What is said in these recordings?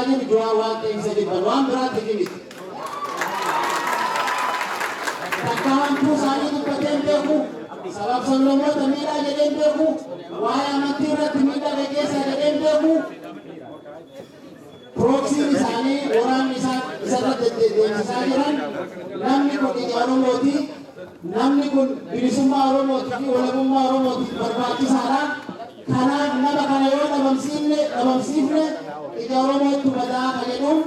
ajjeesaa jiru Jawaar waan ta'eef isa jibban, waan biraatiif miti. Takka hamtuu isaanii dubbatee hin beeku, sabaaf sablammoota miidhaa jedhee hin beeku, waa'ee amantii irratti miidhaa gaggeessaa jedhee hin beeku. Proxyn isaanii waraanni isaan isarratti deemsisaa jiran, namni kun ija Oromooti, namni kun bilisummaa Oromootii fi walabummaa Oromootiif barbaachisaadha. Kanaaf nama kana yoo dhabamsiifne ija Oromootu badaa ka jedhuun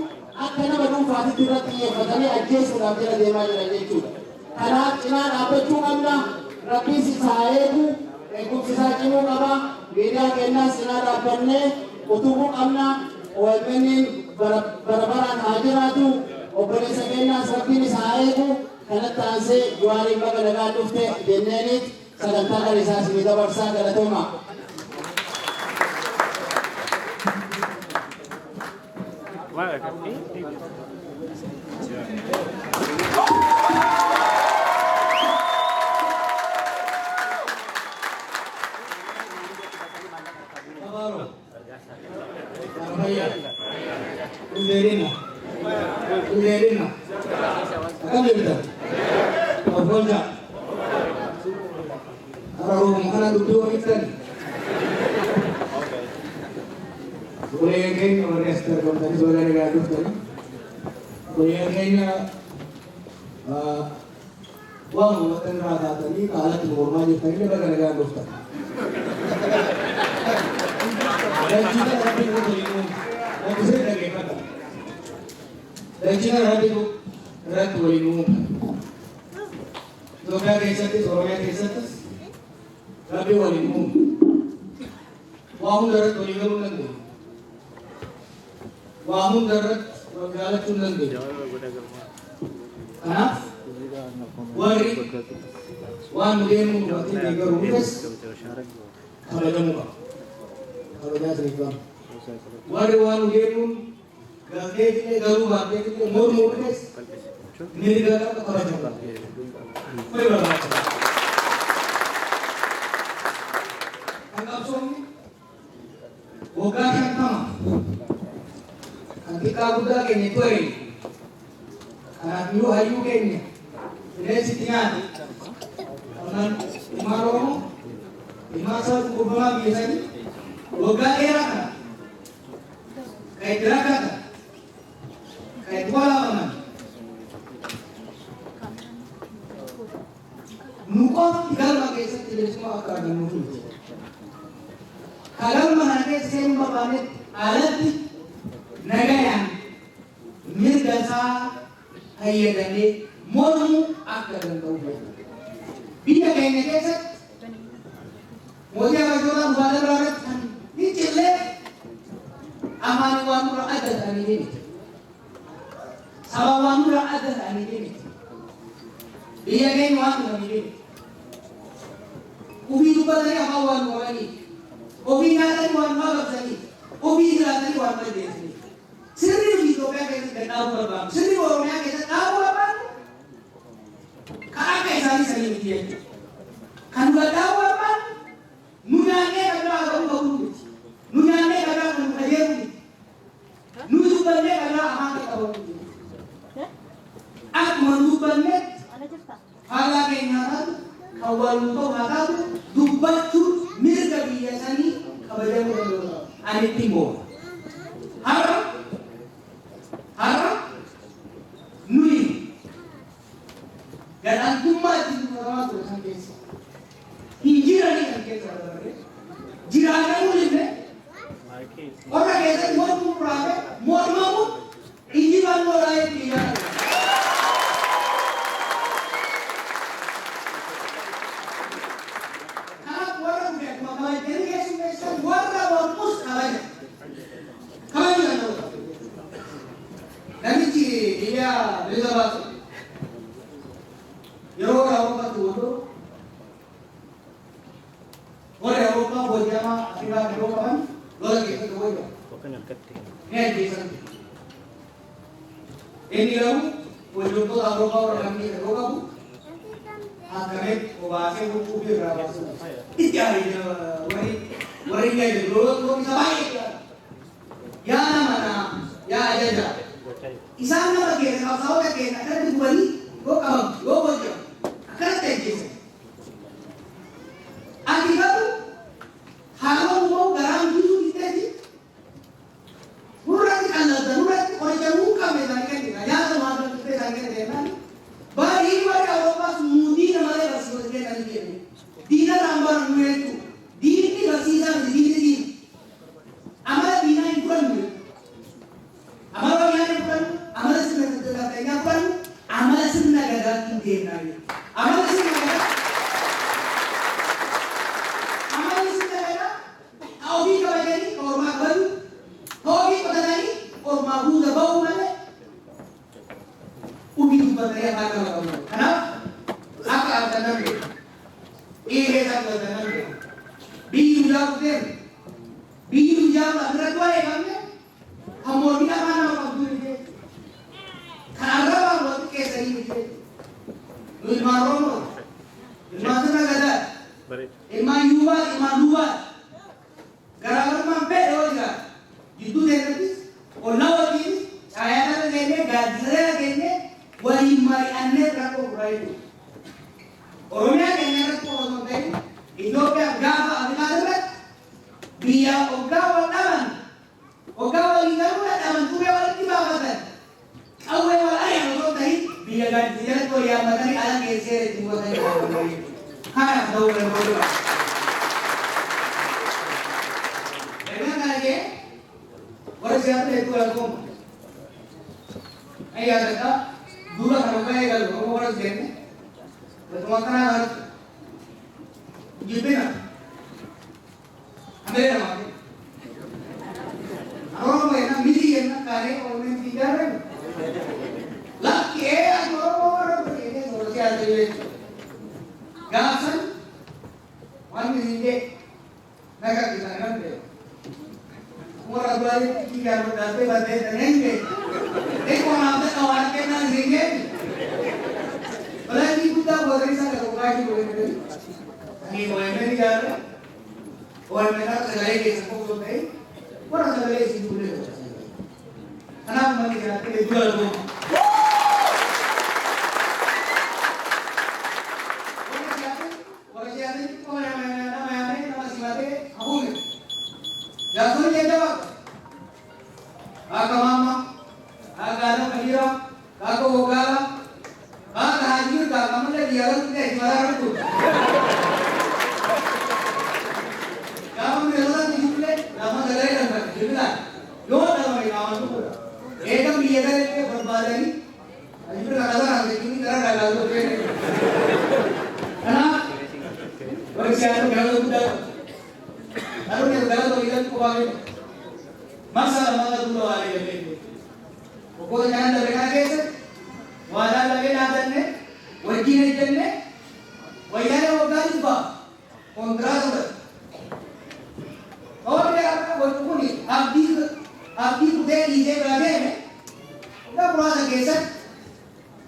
akka nama dhuunfaatitti irratti xiyyeeffatanii ajjeesuudhaaf jala deemaa jiran jechuudha. Kanaaf cinaa dhaabbachuu qabna. Rabbiis isa haa eegu. Eegumsi isaa cimuu qaba. Miidiyaa keenyaas cinaa dhaabbannee utubuu qabna. OMN bara baraan haa jiraatu. Obboleessa keenyaas Rabbiin isa haa eegu. Kanatti aansee Jawaariin baga nagaan dhufte jenneeniit sagantaa kana isaa isinii dabarsaa, galatooma. Abaaro. Fayyaa. Ulleerina. Ulleerina. Akkam jirtan? Of golgaa. Har'a roobuma kana dubbii ofittani. Obboleeyyan keenya warri asitti argamtanis, baga nagaa dhuftani. Obboleeyyan keenya waan hubattan irraa taatanii haalatti mormaa jirtanillee, baga nagaa dhuftan. Dachii kana Rabbiin waliin uume. Wanti sirri dhaggeeffadha. Dachii kana Rabbitu irratti waliin uume. Itoophiyaa keessattis, Oromiyaa keessattis Rabbi waliin uume. Waa hunda irratti walii galuu hin dandeenyu. Waa hunda irratti wal jaalachuu hin dandeenyu. Kanaaf warri waan nu deemuu nu battee deeggaruu dhufes kabajamuu qaba. Kabajaa isiniif qabna. Warri waan nu deemuun galteetillee garuu baatteetillee mormuu dhufes mirga qaba, kabajamuu qaba. Kuni barbaachisaadha. Kan qabsoomni waggaa 50 kan xiqqaa guddaa keenya itti wareegu. Kanaaf iyyuu hayyuu keenya bineensi itti nyaate, qonnaan ilmaan Oromoo, ilmaan saba cunqurfamaa biyya sanii waggaa dheeraa kana kan itti rakkatan, kan itti waraabaman, nu qofti galma keessatti bilisummaa akka argannuuf miti. Ka galma kana keessa seenuu barbaannetti alatti nagayaan mirga isaa fayyadamee mormuu akka danda'u jechuudha. Biyya keenya keessatti mootii Habashootaa dhufaa dabraa irratti kan fincillee afaan waan nurra adda ta'anii miti. Saba waan nurra adda ta'anii miti. Biyya keenya waan dhufanii miti. Ofii dubbatanii afaan waan nu qabaniif. Ofii nyaatanii waan nu agabsaniif. Ofii jiraatanii waan nu ajjeesaniif. Sirni nuti Itoophiyaa keessatti gad dhaabuu barbaannu, sirni Oromiyaa keessatti dhaabuu barbaannu kan akka isaanii sanii miti jechuudha. Kan nu gad dhaabuu barbaannu nu nyaannee kan biraa ga'uu qabuu miti. Nu nyaannee kan biraa kan nu qajeeluu miti. Nu dubbannee kan biraa afaan qaqqabamu miti. Akkuma nu dubbannetti faallaa keenyaa taatu, kan wal nu ta'u haa taatu, dubbachuun mirga biyya sanii kabajamuu danda'u qaba. Ani ittiin boona. Har'a nuyi gadhaantummaa ittiin dubbatamaa ture san keessa hin jiranii, kan keessa dabarre jiraatamuu illee qorra keessatti mormuu raafee mormamuun injifannoo raayii biyyaa ture. Kanaaf warra dhufe akkuma kabajanii keessummeessan, warra mormus kabaja. Kabajuu danda'u qaba. Namichi biyya bilisa baasu yeroo warra Awurooppaatti wal warri Awurooppaa booji'amaa Afrikaa yeroo qaban lola keessatti booji'amu. Ni ajjeesan. Inni garuu booji'amtoota Awurooppaa warra kanneen yeroo qabu akkamitti obaasee huccuu fi irraa baasuu itti aare, warri inni ajjeesu loltoonni isa baay'ee itti aare. Yaa nama naa, yaa Isaan nama keenya qabsaa'ota keenya akkanatti gubanii yoo qabamu yoo hojjetamu akkanatti ajjeesan. Ati garuu haaloo immoo garaan guutuu bitteeti nurratti qalladda, nurratti qoricha nuu qabne isaanii kennina, nyaata waan dhuftee isaanii kennina jennaan baay'ee warri Awuroopaas nuu diina malee barsiisota kennanii kennu. Diina irraan barannu jechuudha. Diinni barsiisaa miti, diinni diina. Amala diinaa hin fudhannu jechuudha. Amala wayyaa hin fudhannu, amala sirna nafxanyaa fudhannu, amala sirna gadaatti hin deemnaa jechuudha. Amala sirna gadaa, amalli sirna gadaa ka ofii kabajanii ka ormaa kabaju, ka ofii qotatanii ormaa buusa ba'uu malee ofii dubbatanii afaan nama qabu. Kanaaf akka argan nan beeka. Dhiirri keessaa dubatan nan beeka. Biyyi guyyaa dhufteeru. Biyyi guyyaa asirratti waa eegamne kan mormii afaan nama qabdu miti jechuudha. Kan arrabaan wal xiqqeessanii miti jechuudha. Nu ilmaan Oromooti. Ilmaan sirna gadaati. Ilmaan Yuubaati, ilmaan Luubaati. Garaagarummaan fedhe yoo jiraate jidduu teenyattis, ollaa wajjiinis, caayaa jala keenyee, gaaddisa jala keenyee waliin mari'annee rakkoo furaa jechuudha. Oromiyaa keenya irratti qofa osoo hin ta'in Itoophiyaa gaafa Afrikaa irratti biyya hoggaa wal dhaban, hoggaa walii galuu dadhaban qubee walitti baafatan, qawwee wal ari'an osoo hin ta'in biyya gaaddisa jalatti wal yaammatanii ala keessee itti muratanii dhaabatan jechuudha. Kanaaf ta'uu danda'u qaba. Ergaan kana jee warra siyaasa hedduu galatooma. Nan yaadadha, duula kana hoggaa eegalu Oromoo bara seenne walumaa kanaa kanatti jibbina hamilee namaa kenna. Oromoo jenna miti jenna kaanee Oromoon si ijaarre lakki ee ati Oromoo warra godhe warra siyaasa jechuudha. Gaafsan wanni isin jee naga isa nan beeku. Warra duraanii kiyyaan godhattee barreessa nan beeku. Xiqqoo naaf dhaqa waan kennaan isin jeeti. Balaatii guddaa warra isaa kan dhugaa jiru wayii ani OMN ijaarre, OMN akka sagalee keessa qofa osoo ta'e warra sagalee isin duulee godha. Kanaaf manni jiraatee hedduu galatooma. Warra siyaasni xiqqoo nama yaamee nama simatee hafuu miti. Jaarsonni jajjabaa qabu. Akka Maammaa, akka Adam Kabiiraa, akka Boggaalaa, akka Haji Mirgaa kan malee biyya galuu ta'e mataa irratti ture. Gaafa Minnesotaatti ijoollee lafa sagalee darbate bilbilaan yoo dhabame qaamaan dhufuudha. Eega biyya galee barbaadanii Haji Mirgaa kazaraa jechuun gara dhagaa ture. Kanaaf warri siyaasa galata guddaa qabu. Dhaloonni galata walii galchu qofaa miti. Marsaa lammataa duula waan eegallee waggoota shanan darbe kana keessatti waadaa lafee dhaabbanne wajjin ejjenne. Wayyaanee waggaa 100f kontiraata fudhate. Toorri har'a godhu kuni abdii kutee dhiisee bira deeme. Waggaa muraasa keessatti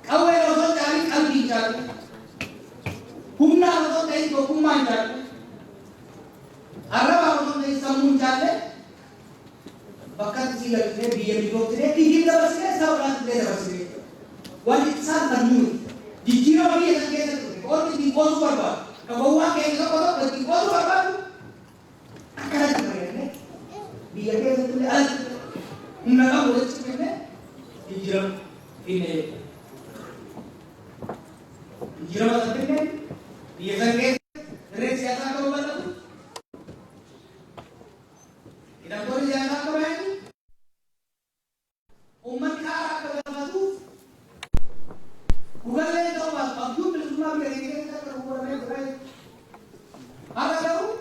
qawween osoo hin caalin qalbiin caalu, humnaan osoo hin ta'in tokkummaan caalu, arrabaan osoo hin ta'in sammuun caalle bakkatti sii galchine, biyya misoomsine, ifiif dabarsine, saba biraatti illee dabarsine jechuudha. Wanti isaan kan nuyi jijjiirama biyya san keessatti dhufe ormi ittiin qoosuu barbaadu, kan gowwaan keenya tokko tokko ittiin qoosuu barbaadu, akkanatti fayyadamne biyya keessatti illee alatti humna qabu walitti cimne jijjiirama finne jechuudha. Jijjiirama san finne, biyya san keessatti dirreen siyaasaa akka babal'atu, hidhamtoonni siyaasaa akka bayan, uummanni haaraa akka galfatuuf, dhugallee ta'uu baatu abjuun bilisummaa biyya keenya keessatti akka dhugoomee jira jechuudha. Har'a garuu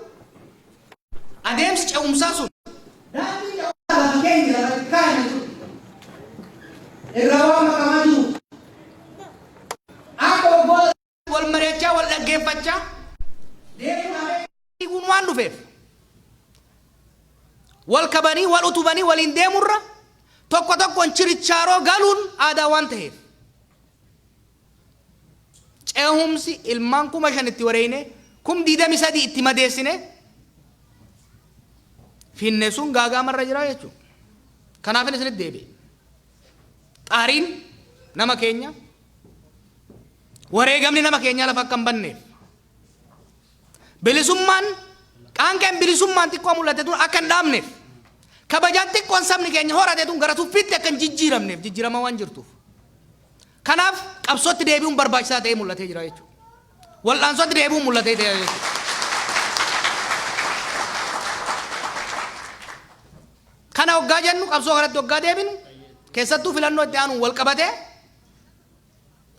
adeemsi ce'umsaa sun, daandii ce'umsaa lafa keenya lafa kaa'ame sun irraa waan makamaa jiru akka waggoota wal mari'achaa, wal dhaggeeffachaa deemuun kun waan dhufeef, wal kabanii, wal utubanii waliin deemurra tokko tokkoon chirichaaroo galuun aadaa waan ta'eef, ce'umsi ilmaan 5,000 itti wareeyne, 23,000 itti madeessine finne sun gaagaamarra jira jechuudha. Kanaafin isinitti deebi'e. Xaariin nama keenya, wareegamni nama keenyaa lafa akka hin banneef, bilisummaan qaanqeen bilisummaan xiqqoo mul'ate tun akka hin dhaabneef, kabajaan xiqqoon sabni keenya horate tun gara tuffiitti akka hin jijjiiramneef jijjiirama waan jirtuuf. Kanaaf qabsootti deebi'uun barbaachisaa ta'ee mul'atee jira jechuudha. Wal'aansootti deebi'uun mul'atee jira jechuudha. Kana hoggaa jennu, qabsoo kanatti hoggaa deebinu, keessattuu filannoo itti aanuun wal qabatee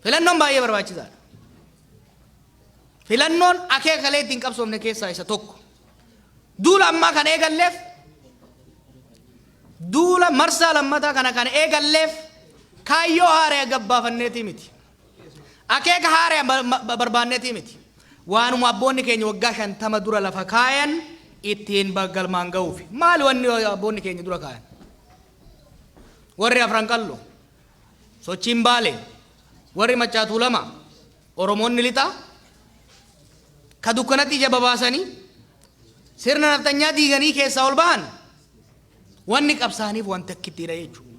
filannoon baay'ee barbaachisaadha. Filannoon akeeka kalee ittiin qabsoofne keessaa isa tokko. Duula ammaa kana eegalleef, duula marsaa lammataa kana kan eegalleef, kaayyoo haaraa gabbaafanneetii miti. Akeeka haaraa barbaanneetii miti. Waanuma abboonni keenya waggaa 50 dura lafa kaayan ittiin galmaan ga'uufi. Maali wanni abboonni keenya dura kaayan? Warri Afran Qalloo, sochiin Baalee, warri Maccaa Tuulamaa, Oromoonni Lixaa, ka dukkanatti ija babaasanii sirna nafxanyaa diiganii keessaa ol bahan, wanni qabsaaniif wanta akkittiidha jechuudha.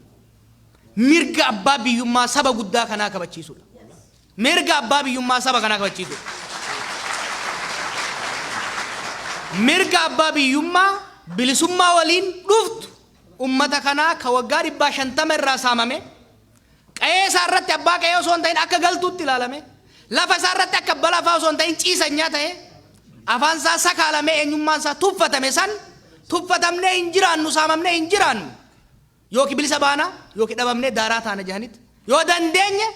Mirga abbaa biyyummaa saba guddaa kanaa kabachiisuudha. Mirga abbaa biyyummaa saba kanaa kabachiisuudha. Mirga abbaa biyyummaa bilisummaa waliin dhuftu ummata kanaa ka waggaa 150 irraa saamame, qa'ee isaa irratti abbaa qa'ee osoo hin ta'in akka galtuutti ilaalame, lafa isaa irratti akka abbaa lafaa osoo hin ta'in ciisanyaa ta'e, afaan isaa sakaalamee, eenyummaan isaa tuffatame san, tuffatamnee hin jiraannu, saamamnee hin jiraannu, yookiin bilisa baanaa yookiin dhabamnee daaraa taana jedhanitti, yoo dandeenye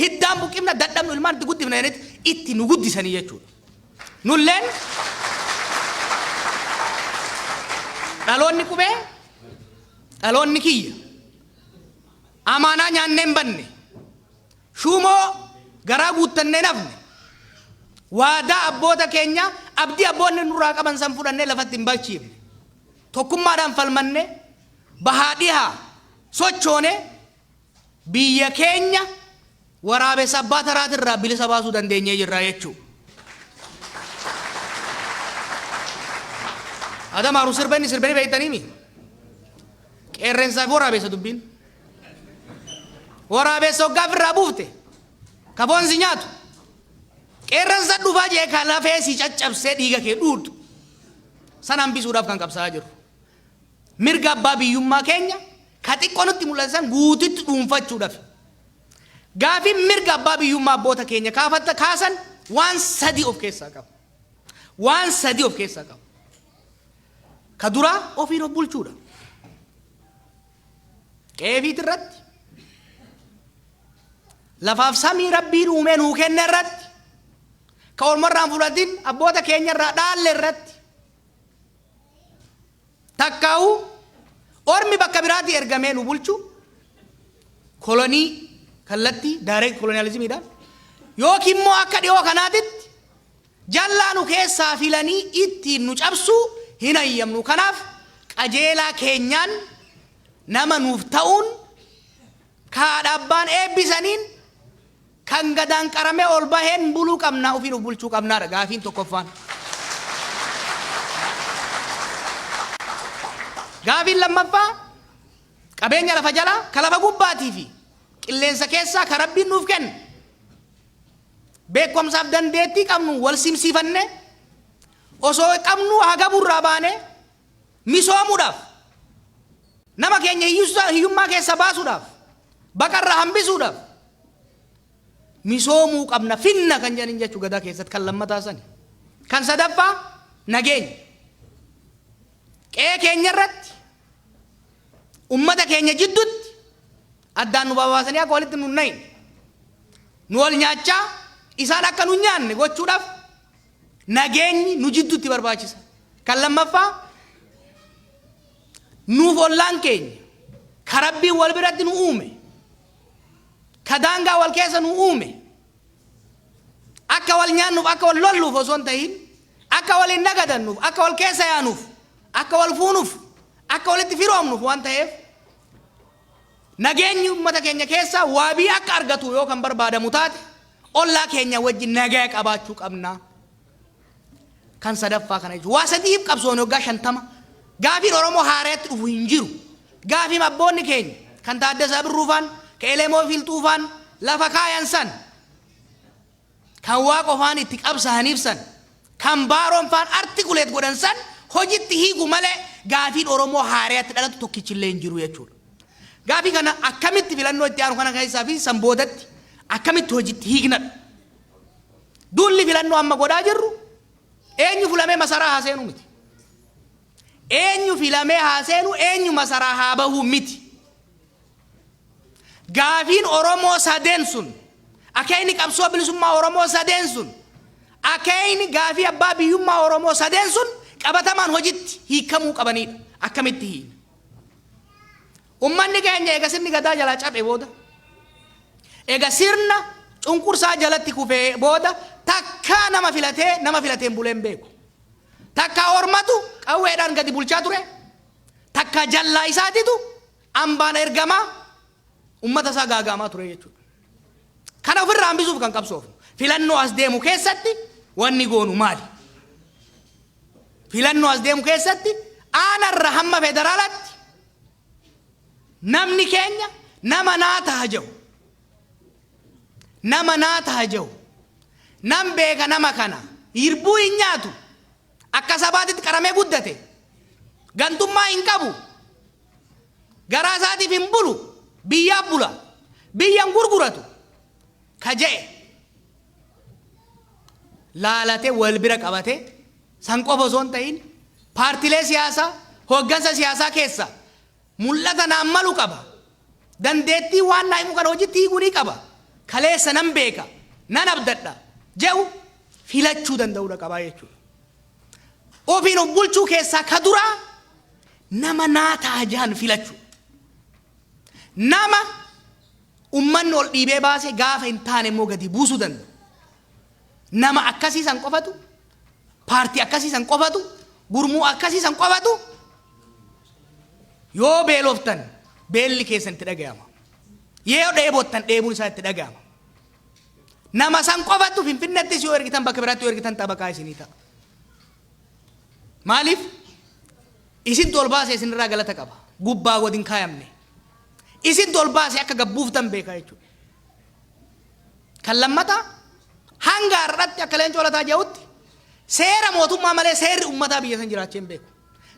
hiddaan buqqifna, dadhabnu ilmaan itti guddifna jedhanitti itti nu guddisanii jechuudha. Nulleen dhaloonni qubee, dhaloonni kiyya amaanaa nyaannee hin banne, shuumoo garaa guuttannee nafne, waadaa abboota keenya, abdii abboonni nurraa qaban san fudhannee lafatti hin balchiifne. Tokkummaadhaan falmanne, bahaa dhihaa sochoone, biyya keenya waraabessa abbaa taraatirraa bilisa baasuu dandeenyee jirra jechuudha. Adamaaru sirba inni sirbanii beektaniimi? Qeerrensaa fi waraabessa dubbiin. Waraabessa hoggaa ofirraa buufte ka foon si nyaatu, qeerrensa dhufaa jee ka lafee si caccabsee dhiiga kee dhuudu sana hambisuudhaaf kan qabsaa'aa jirru. Mirga abbaa biyyummaa keenya ka xiqqoo nutti mul'ate san guututti dhuunfachuudhaaf. Gaafiin mirga abbaa biyyummaa abboota keenya kaafatta kaasan waan sadii of keessaa qaba. Waan sadii of keessaa qaba. Ka duraa ofiin of bulchuudha. Qe'ee fiit irratti, lafaaf samii Rabbiin uumee nuu kenne irratti, ka ormarraa hin fudhatin abboota keenya irraa dhaalle irratti, takkaa'u ormi bakka biraatii ergamee nu bulchu, kolonii kallattii direct colonialismiidhaan, yookiin immoo akka dhiyoo kanaatitti jallaa nu keessaa filanii ittiin nu cabsuu hin hayyamnu. Kanaaf qajeelaa keenyaan nama nuuf ta'uun, ka haadha abbaan eebbisaniin, kan gadaan qaramee ol baheen buluu qabnaa, ofiin of bulchuu qabnaadha gaafiin tokkoffaan. Gaafiin lammaffaa qabeenya lafa jalaa, ka lafa gubbaatii fi qilleensa keessaa ka Rabbiin nuuf kenne, beekumsaaf dandeettii qabnu wal simsiifannee, osoo qabnu hagaburraa baanee misoomuudhaaf, nama keenya hiyyummaa keessa baasuudhaaf, baqarraa hambisuudhaaf misoomuu qabna, finna kan jedhaniin jechuu gadaa keessatti kan lammataa sani. Kan sadaffaa nageenya. Qe'ee keenya irratti ummata keenya jidduutti addaan nu babaasanii akka walitti nu hin nu wal nyaachaa isaan akka nu nyaanne gochuudhaaf nageenyi nu jidduutti barbaachisa. Kan lammaffaa nuuf ollaan keenya ka Rabbiin wal biratti nu uume, ka daangaa wal keessa nu uume, akka wal nyaannuuf, akka wal lolluuf osoo hin tahin, akka waliin nagadannuuf, akka wal keessa yaanuuf, akka wal fuunuuf, akka walitti firoomnuuf waan ta'eef, nageenyi uummata keenya keessaa waabii akka argatu yoo kan barbaadamu taate, ollaa keenya wajjin nagaya qabaachuu qabna. Kan sadaffaa kana jechuudha. Waa sadiif qabsoon waggaa 50 gaafiin Oromoo haaraatti dhufu hin jiru. Gaafiin abboonni keenya kan Taaddasaa Birruufaan, ka Elemoo Filxuufaan lafa kaayan san, kan Waaqofaan itti qabsahaniif san, kan Baaroonfaan articulate godhan san hojitti hiiku malee gaafiin Oromoo haarayatti dhalatu tokkichillee hin jiru jechuudha. Gaafii kana akkamitti filannoo itti aanu kana keessaa fi san boodatti akkamitti hojitti hiiknadha. Duulli filannoo amma godhaa jirru eenyu fulamee masaraa haa seenu miti. Eenyu filamee haa seenu, eenyu masaraa haa bahuu miti. Gaafiin Oromoo sadeen sun, akeekni qabsoo bilisummaa Oromoo sadeen sun, akeekni gaafii abbaa biyyummaa Oromoo sadeen sun qabatamaan hojitti hiikamuu qabanidha. Akkamitti hiikna? Ummanni keenya eega sirni gadaa jalaa caphe booda, eega sirna cunqursaa jalatti kufee booda, takkaa nama filatee nama filateen bulee hin beeku. Takkaa ormatu qawweedhaan gadi bulchaa ture, takkaa jallaa isaatitu ambaan ergamaa ummata isaa gaagaamaa ture jechuudha. Kana ofirraa hambisuuf kan qabsoofnu. Filannoo as deemu keessatti wanni goonu maali? Filannoo as deemu keessatti aanarra hamma federaalaatti namni keenya nama naa taha jedhu, nama naa taha jedhu, nam beeka, nama kana hirbuu hin nyaatu, akka sabaatitti qaramee guddate, gantummaa hin qabu, garaa isaatiif hin bulu, biyyaaf bula, biyya hin gurguratu ka je'e laalate wal bira qabate. San qofa osoo hin ta'in, paartilee siyaasaa, hooggansa siyaasaa keessa mul'ata naan malu qaba, dandeettii waan naa himu kana hojitti hiikuu ni qaba, kaleessa nan beeka, nan abdadha je'u filachuu danda'uudha qabaa jechuudha. Ofiin of bulchuu keessaa ka duraa nama naa ta'a jahan filachuu. Nama ummanni ol dhiibee baase gaafa hin taane immoo gadi buusuu danda'u. Nama akkasii san qofatu, paartii akkasii san qofatu, gurmuu akkasii san qofatu yoo beeloftan beelli keessan itti dhaga'ama. Yoo dheebottan dheebuun isaa itti dhaga'ama. Nama san qofatu Finfinnettis yoo ergitan, bakka biraatti yoo ergitan, xabaqaa isinii ta'a. Maaliif? Isintu ol baase, isinirraa galata qaba. Gubbaa godin kaayamne. Isintu ol baase, akka gabbuuftan beekaa jechuudha. Kan lammataa, hanga har'atti akka Leencoo Lataa jedhutti seera mootummaa malee seerri uummataa biyya san jiraachee hin beeku.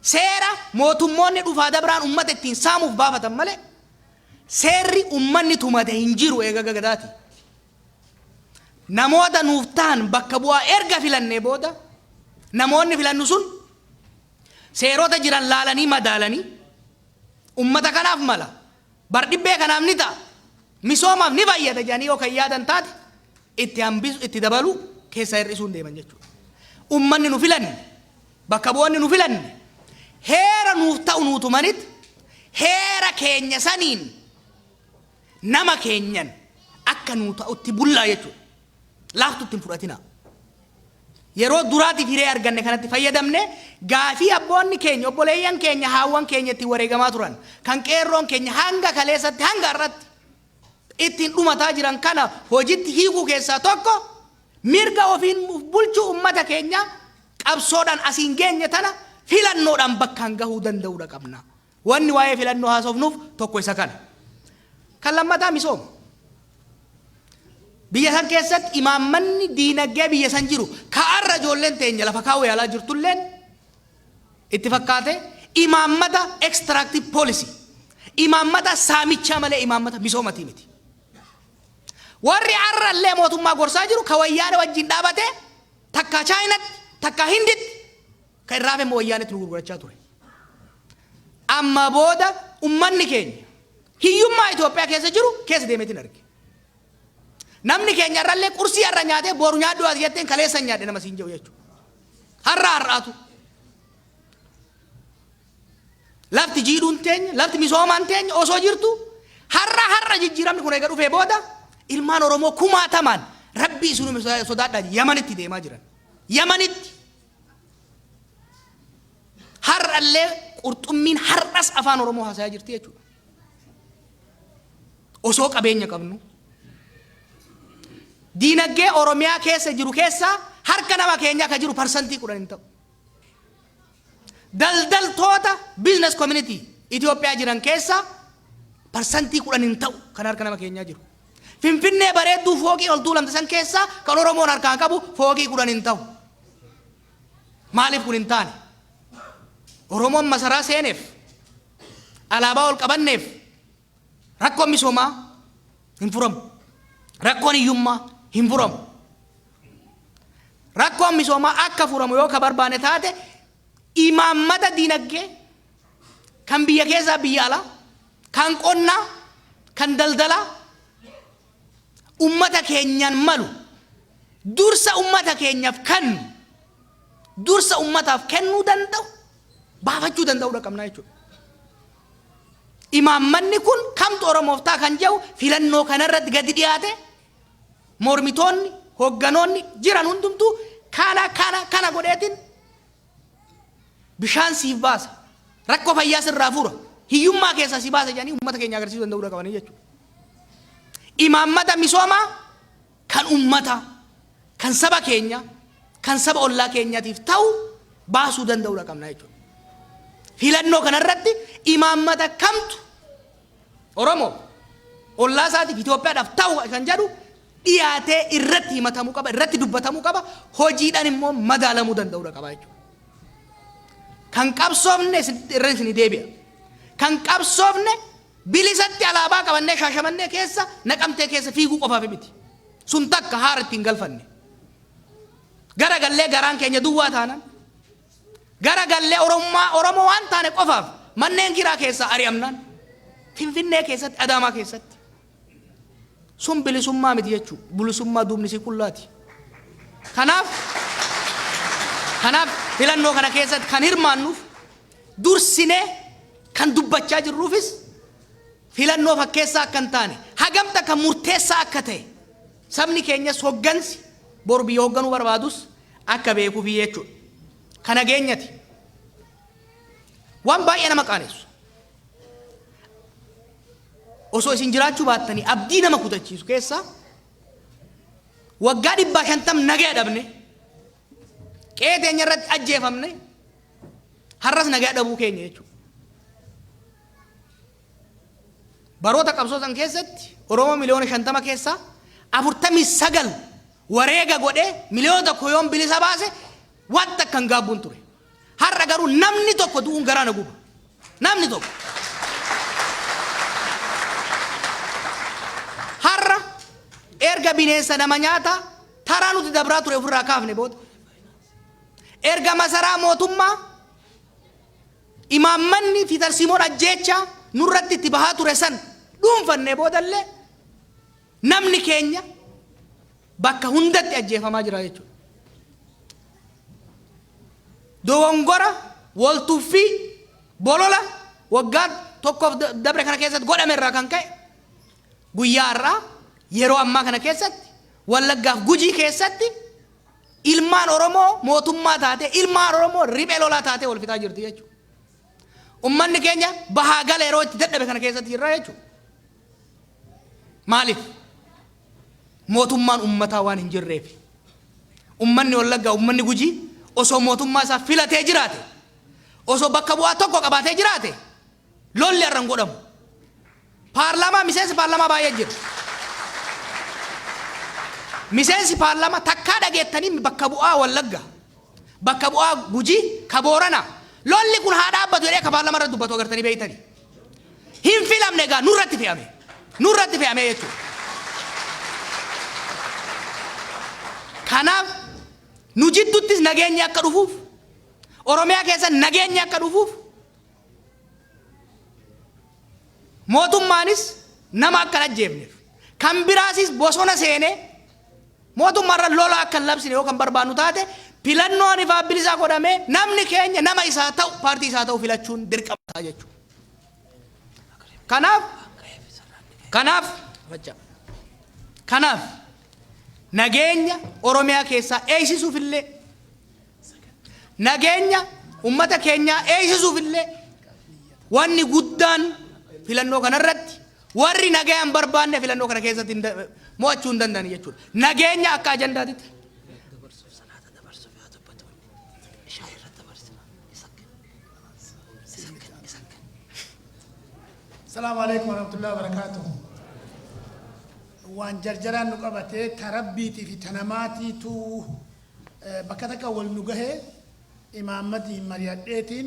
Seera mootummoonni dhufaa dabraan uummata ittiin saamuuf baafatan malee seerri uummanni tumate hin jiru eega gadaati. Namoota nuuf ta'an bakka bu'aa erga filannee booda, namoonni filannu sun seerota jiran laalanii madaalanii, ummata kanaaf mala, bardhibbee kanaaf ni ta'a, misoomaaf ni fayyada jedhanii yoo kan yaadan taate, itti hambisu, itti dabalu, keessaa hir'isuun deeman jechuudha. Ummanni nu filanne, bakka bu'oonni nu filanne heera nuuf ta'u nuu tumanit, heera keenya saniin nama keenyan akka nuu ta'utti bullaa jechuudha. Laaftutti hin fudhatinaa. Yeroo duraatiif hiree arganne kanatti fayyadamne gaafii abboonni keenya, obboleeyyan keenya, haawwan keenya ittiin wareegamaa turan, kan qeerroon keenya hanga kaleessatti, hanga har'atti ittiin dhumataa jiran kana hojitti hiikuu keessaa tokko mirga ofiin bulchuu ummata keenya qabsoodhaan asiin geenye tana filannoodhaan bakkaan gahuu danda'uudha qabna. Wanni waa'ee filannoo haasofnuuf tokko isa kana. Kan lammataa misooma. Biyya san keessatti imaammanni diinagdee biyya san jiru ka'arra ijoolleen teenya lafa kaa'uu yaalaa jirtulleen itti fakkaate imaammata extractive policy, imaammata saamichaa malee imaammata misoomatii miti. Warri har'allee mootummaa gorsaa jiru ka Wayyaane wajjin dhaabate, takka Chaayinatti, takka Hinditti, kan irraa hafe immoo Wayyaanetti nu gurgurachaa ture. Amma booda ummanni keenya hiyyummaa Itoophiyaa keessa jiru keessa deemeetiin arge. Namni keenya irrallee qursii har'a nyaatee boru nyaadhu ati jetteen kaleessa hin nyaadhe nama siin jedhu jechuudha. Har'a har'aatu. Lafti jiidhuun teenya, lafti misoomaan teenya osoo jirtu, har'a har'a jijjiiramni kun eega dhufee booda ilmaan Oromoo kumaatamaan Rabbii isinuma sodaadhaa Yamanitti deemaa jiran. Yamanitti. Har'allee qurxummiin har'as afaan Oromoo haasayaa jirti jechuudha. Osoo qabeenya qabnu. Diinagdee Oromiyaa keessa jiru keessaa harka nama keenyaa ka jiru 10% hin ta'u. Daldaltoota, business community Itoophiyaa jiran keessaa Parsantii 10 hin ta'u kan harka nama keenyaa jiru. Finfinnee bareedduu fooqii ol tuulamte san keessaa kan Oromoon harkaan qabu fooqii 10 hin ta'u. Maaliif kun hin taane? Oromoon masaraa seeneef, alaabaa ol qabanneef rakkoon misoomaa hin furamu. Rakkoon hiyyummaa hin furamu. Rakkoon misoomaa akka furamu yoo ka barbaanne taate imaammata diinagdee kan biyya keessaa biyya alaa, kan qonnaa, kan daldalaa ummata keenyaan malu dursa ummata keenyaaf kennu dursa ummataaf kennuu danda'u baafachuu danda'uudha qabnaa jechuudha. Imaammanni kun kamtu Oromoof ta'a kan jedhu filannoo kanarratti gadi dhiyaate mormitoonni hogganoonni jiran hundumtuu kana kana kana godheetiin bishaan siif baasa, rakkoo fayyaa sirraa fura, hiyyummaa keessaa si baasa jedhanii uummata keenya agarsiisuu danda'uudha qabanii jechuudha. Imaammata misoomaa kan uummataa, kan saba keenya, kan saba ollaa keenyatiif ta'u baasuu danda'uudha qabna jechuudha. Filannoo kanarratti imaammata kamtu Oromoo ollaa isaatiif Itoophiyaadhaaf ta'u kan jedhu dhiyaatee irratti himatamuu qaba, irratti dubbatamuu qaba, hojiidhaan immoo madaalamuu danda'uudha qaba jechuudha. Kan qabsoofne irra isinii deebi'a. Kan qabsoofne bilisatti alaabaa qabannee Shaashamannee keessa Naqamtee keessa fiiguu qofaaf miti. Sun takka haara ittiin galfanne. Gara gallee garaan keenya duwwaa taanan gara gallee Oromummaa Oromoo waan taane qofaaf manneen kiraa keessaa ari'amnaan Finfinnee keessatti Adaamaa keessatti sun bilisummaa miti jechuu bilisummaa duubni isii qullaati. Kanaaf filannoo kana keessatti kan hirmaannuuf dursinee kan dubbachaa jirruufis filannoo fakkeessaa akka hin taane hagam takka murteessaa akka ta'e sabni keenyas hoggansi boru biyya hogganuu barbaadus akka beekuufi jechuudha. Ka nageenyati. Waan baay'ee nama qaanessu. Osoo isin jiraachuu baattanii abdii nama kutachiisu keessaa waggaa 150 nagaya dhabne qe'ee teenya irratti ajjeefamne har'as nagaya dhabuu keenya jechuudha. Baroota qabsoo san keessatti Oromoo miliyoona 50 keessaa 49 wareega godhee miliyoona 1 yoon bilisa baase wanta akka hin gaabbuun ture. Har'a garuu namni tokko du'uun garaa na guba. Namni tokko. Har'a erga bineensa nama nyaataa taraa nuti dabraa ture ofirraa kaafne booda erga masaraa mootummaa imaammanni fi tarsiimoon ajjeechaa nurratti itti bahaa ture san dhuunfannee boodallee namni keenya bakka hundatti ajjeefamaa jira jechuudha. Dogongora, waltuffii, bolola waggaa tokkoof dabre kana keessatti godhame irraa kan ka'e guyyaa har'aa yeroo ammaa kana keessatti Wallaggaaf Gujii keessatti ilmaan Oromoo mootummaa taatee ilmaan Oromoo riphee lolaa taatee wal fixaa jirti jechuudha. Ummanni keenya bahaa gala yeroo itti dadhabe kana keessatti jirra jechuudha. Maaliif? Mootummaan ummataa waan hin jirreef. Ummanni Wallaggaa, ummanni Gujii osoo mootummaa isaa filatee jiraate, osoo bakka bu'aa tokko qabaatee jiraate, lolli har'a hin godhamu. Paarlaamaa miseensi paarlaamaa baay'ee jira. Miseensi paarlaamaa takkaa dhageettanii bakka bu'aa Wallaggaa, bakka bu'aa Gujii, ka Booranaa. Lolli kun haa dhaabbatu jedhee ka paarlaamaa irratti dubbatu agartanii beektanii. Hin filamne egaa nurratti fe'ame. Nurratti fe'ame jechuudha. Kanaaf nu jidduttis nageenyi akka dhufuuf Oromiyaa keessa nageenyi akka dhufuuf mootummaanis nama akka hin ajjeefneef kan biraasis bosona seenee mootummaarra lola akka hin labsine yoo kan barbaannu taate filannoon ifaa bilisaa godhamee namni keenya nama isaa ta'u paartii isaa ta'u filachuun dirqama ta'a jechuudha. Kanaaf nageenya Oromiyaa keessaa eegsisuuf illee nageenya ummata keenyaa eegsisuuf illee wanni guddaan filannoo kanarratti warri nagaa hin barbaanne filannoo kana keessatti mo'achuu hin danda'an jechuudha. Nageenya akka ajandaatitti. Salaamu alaikum warahmatullahi wabarakatuh. Waan jarjaraan nu qabatee ta rabbiitii fi ta namaatiitu bakka takka wal nu gahee imaammatiin mari'adheetiin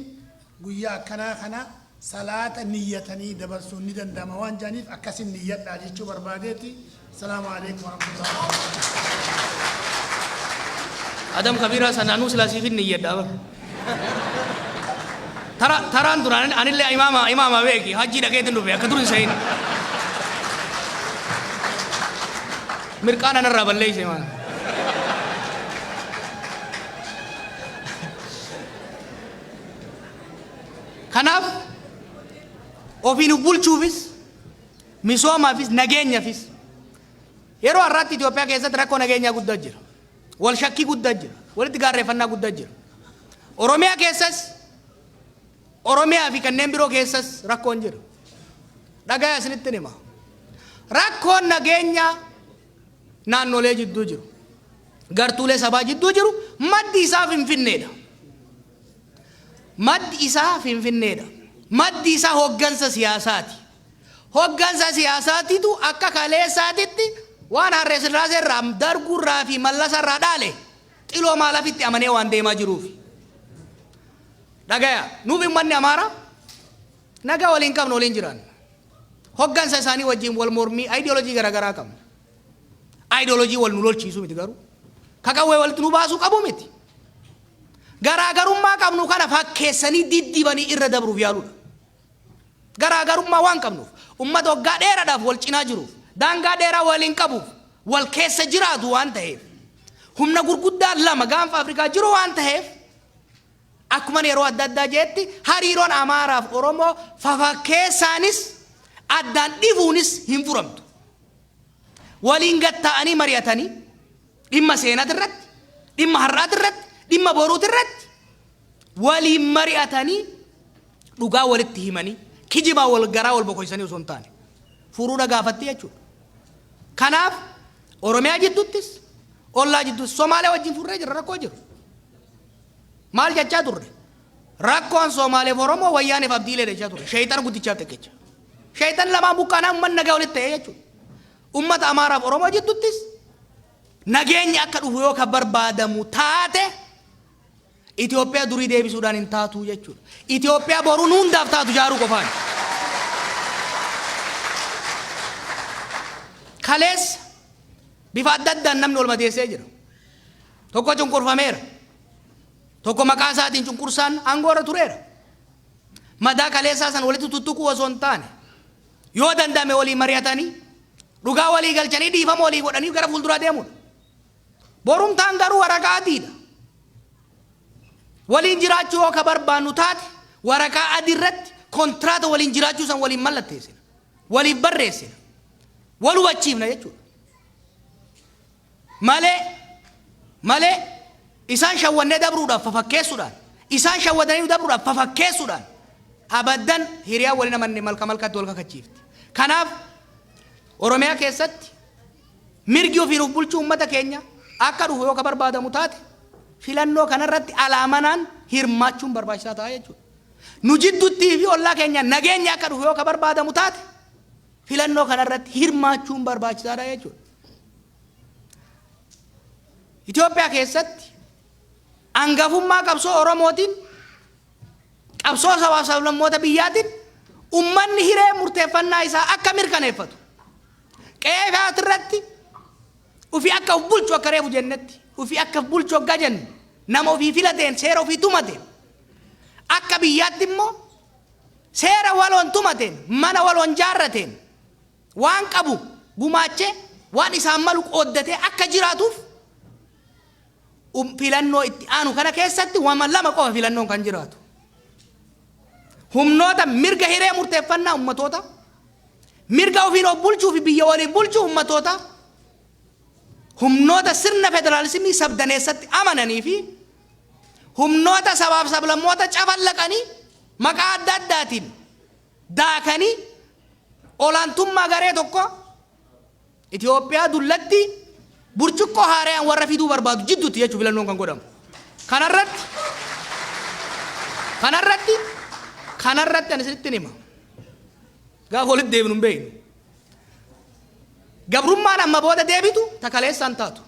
guyyaa akkanaa kana salaata niyyatanii dabarsuun ni danda'ama waan jedhaniif akkasin niyyadhaa jechuu barbaadeeti. Salaamu alaikum warahmatullahi wabarakatuh. Adam Kabiraa sana anuu silaa siifin niyyadhaa bar. Tara taraan duraan anillee imaama imaama beeki hajjii dhaqeetin dhufe akka dur hin se'in. Mirqaan anarraa balleeyse maal. Kanaaf ofiin of bulchuufis misoomaafis nageenyafis yeroo har'aatti Itoophiyaa keessatti rakkoo nageenyaa guddaa jira. Wal shakkii guddaa jira. Walitti gaarreeffannaa guddaa jira. Oromiyaa keessas Oromiyaa fi kanneen biroo keessas rakkoon jira. Dhagaya isinitti hima. Rakkoon nageenyaa naannolee jidduu jiru, gartuulee sabaa jidduu jiru maddi isaa Finfinneedha. Maddi isaa Finfinneedha. Maddi isaa hoggansa siyaasaati. Hoggansa siyaasaatitu akka kaleessaatitti waan Harree Sillaasee irraa, Darguu irraa fi Mallasa irraa dhaale xiloo maalafitti amanee waan deemaa jiruufi. Dhagaya, nuuf ummanni Amaaraa nagaa waliin qabna, waliin jiraanna. Hoggansa isaanii wajjin wal mormii ayidiyoolojii garaagaraa qabna. Ayidiyoolojii wal nu lolchiisu miti garuu. Ka qawwee walitti nu baasuu qabu miti. Garaagarummaa qabnu kana fakkeessanii diddibanii irra dabruuf yaaluudha. Garaagarummaa waan qabnuuf, ummata waggaa dheeraadhaaf wal cinaa jiruuf, daangaa dheeraa waliin qabuuf, wal keessa jiraatu waan ta'eef, humna gurguddaa lama gaanfa Afrikaa jiru waan ta'eef, akkuman yeroo adda addaa jeetti hariiroon Amaaraaf Oromoo fafakkeessaanis addaan dhifuunis hin furamtu. Waliin gad taa'anii mari'atanii dhimma seenaati irratti, dhimma har'aati irratti, dhimma boruuti irratti waliin mari'atanii dhugaa walitti himanii kijibaa wal garaa wal bokoysanii osoo hin taane furuudha gaafatti jechuudha. Kanaaf Oromiyaa jidduuttis ollaa jidduuttis Somaaliyaa wajjin furree jirra rakkoo jiru. Maal jechaa turre? Rakkoon Somaaleef Oromoo Wayyaaneef Abdiilee jechaa turre. Sheeyxana guddichaaf xiqqicha. Sheeyxan lamaan buqqaanaa uummanni nagaa walitti ta'ee jechuudha. Uummata Amaaraaf Oromoo jidduuttis nageenyi akka dhufu yoo ka barbaadamu taate Itoophiyaa durii deebisuudhaan hin taatu jechuudha. Itoophiyaa boruu nu hundaaf taatu ijaaruu qofaan. Kaleessa bifa adda addaan namni wal madeessee jira. Tokko cunqurfameera. Tokko maqaa isaatiin cunqursaan aangoo irra tureera. Madaa kaleessaa san walitti tuttuquu osoo hin taane yoo danda'ame walii mari'atanii dhugaa walii galchanii dhiifama walii godhanii gara fuulduraa deemuudha. Borumtaan garuu waraqaa adiidha. Waliin jiraachuu yoo ka barbaannu taate waraqaa adii irratti kontiraata waliin jiraachuu san waliin mallatteessina. Waliif barreessina. Wal hubachiifna jechuudha. Malee malee isaan shawwannee dabruudhaaf fafakkeessuudhaan isaan shawwadanii dabruudhaaf fafakkeessuudhaan abaddan hiriyaa waliin amanne malka malkatti wal kakachiifti. Kanaaf Oromiyaa keessatti Mirgi ofiin of bulchuu uummata keenya akka dhufu yoo ka barbaadamu taate filannoo kanarratti alaa manaan hirmaachuun barbaachisaa ta'a jechuudha. Nu jidduttii fi ollaa keenya nageenyi akka dhufu yoo ka barbaadamu taate filannoo kanarratti hirmaachuun barbaachisaadha jechuudha. Itoophiyaa keessatti angafummaa qabsoo Oromootiin qabsoo sabaaf sablammoota biyyaatiin ummanni hiree murteeffannaa isaa akka mirkaneeffatu qe'ee isaati irratti ofii akka of bulchu akka reefu jennetti ofii akka of bulchu hoggaa jennu nama ofii filateen seera ofii tumateen akka biyyaatti immoo seera waloon tumateen mana waloon jaarrateen waan qabu gumaachee waan isaan malu qooddatee akka jiraatuuf filannoo itti aanu kana keessatti wama lama qofa filannoon kan jiraatu. Humnoota mirga hiree murteeffannaa ummatoota, mirga ofiin of bulchuu fi biyya waliin bulchuu ummatoota, humnoota sirna federaalismii sabdaneessatti amananii fi humnoota sabaaf sablammoota cafallaqanii maqaa adda addaatiin daakanii olaantummaa garee tokko Itoophiyaa dullatti burcuqqoo haarayaan warra fiduu barbaadu jidduutti jechuun filannoon kan godhamu. Kanarratti kanarratti kanarratti ani isinitti hima. Gaafa walitti deebinu hin beeknu. Gabrummaan amma booda deebitu ta kaleessaan taatu.